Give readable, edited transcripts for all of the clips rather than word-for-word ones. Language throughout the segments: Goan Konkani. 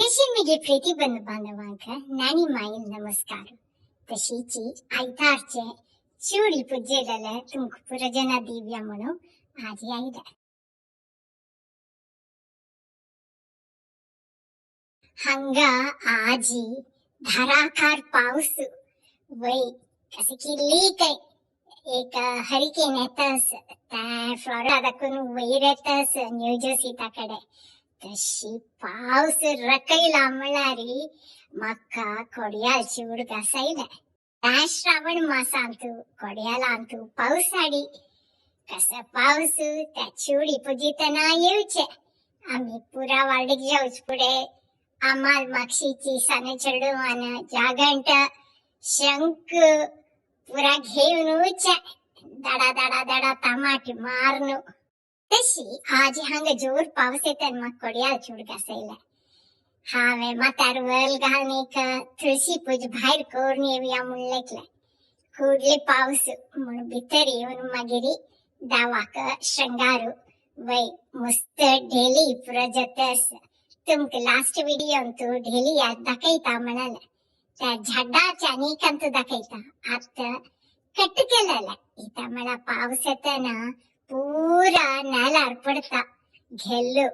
तशी म्हगे प्रीती बंधू बांधवांक नानी माईल नमस्कार. तशीची आयतारचे चुडी पुजेलेले तुमकां पुरजना दिव्या म्हणून आजी आयले. हांगा आजी धाराकार पावस वय कसे की लीक एक हरिकेन येतास त्या फ्लॉरिडा दाखून वयर येतास न्यू जर्सी कडे. तशी पावस रकयला म्हळ्यार म्हाका कोडयालची उडगास आयले. त्या श्रावण मासांतू कोडयालांतू पावस हाडी कसो पावस त्या चुडी पुजितना येवचे. आमी पुरा वाडीक जावच फुडें आमाल मागशीची साने चेडवान जागंट शंख पुरा घेवन वचचे दडा दडा दडा तमाटी मारनु. तशी आज हांगा जोर पावस येता म्हाका कोडयालची उडगास आयले. हांवें माथ्यार वेल घालून एक तुळशी पूज भायर करून येवया म्हूण लेखलें. कुडले पावस म्हूण भितर येवन मागीर दावाक शृंगारू वय मस्त ढेली पुरो जातस. तुमकां लास्ट व्हिडियोंतू ढेली याद दाखयता म्हणाले त्या झाडाच्या आनीक दाखयता. आतां कट केलेले इता म्हळ्यार पावस येतना पुरा नेलार पडता घेल्लो.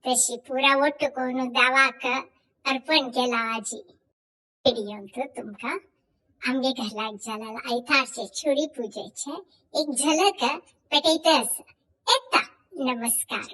तशी पुरा ಒಟ್ಟು करून दावाक अर्पण केला आजी. व्हिडियोंत तुमकां आमगे घराक जालेल्या आयतारचे चुडी पुजेचे एक झलक पेटयतस. येता नमस्कार.